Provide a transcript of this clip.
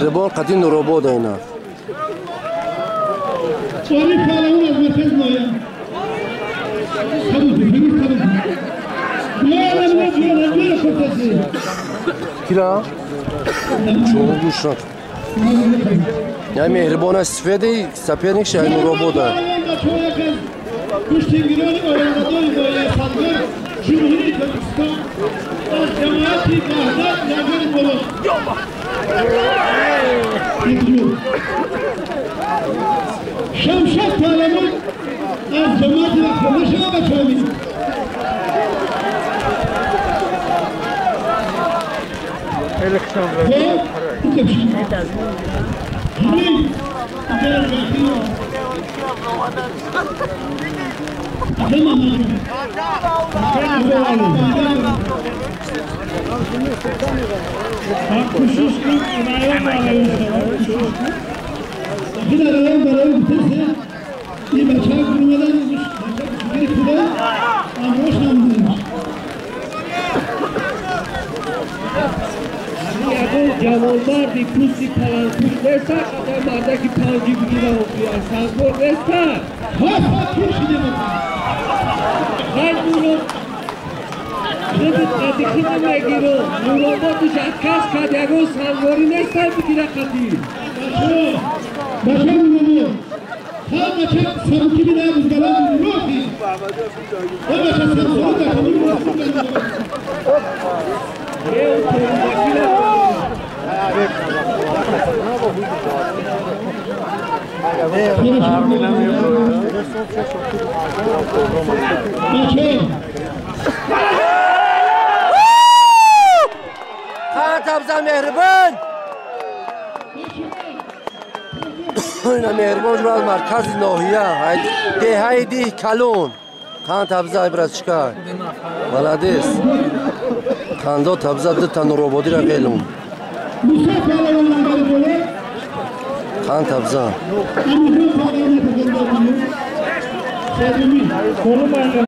Меҳрибон қати Нуробод айна. Кира? Чоғу гӯш накун. Я меҳрибона сифеди соперник шай Нуробода. Куштингирони ояндадори ноҳияи Сангвор, Ҷумҳурии Тоҷикистон, аз ҷамоати Ваҳдат, Лангари Боло. Шамшод Паҳлавон аз ҷамоати Ваҳдат. Нашава бачаҳо. Ҷавонмарди пӯсти палангпӯш неста, қадар мардаки панҷи бигира охир Сангвор неста. Хай муро худат қади худа мегиро. Нурободиш отказ кард, ягон сангворӣ неста бигира қади. Бача Нуробод. Ҳа бача сабуки бина бузгалан роҳи. Ҳа бача сабуки дар ҳамин роҳи. Хан табза меҳрибон. Ина меҳрибон ҷур аз маркази ноҳия, деҳаи Диҳ Калон. Хан табза братчика. Молодец. Хандо табза дута Нурободиро ғелум. Хан табза.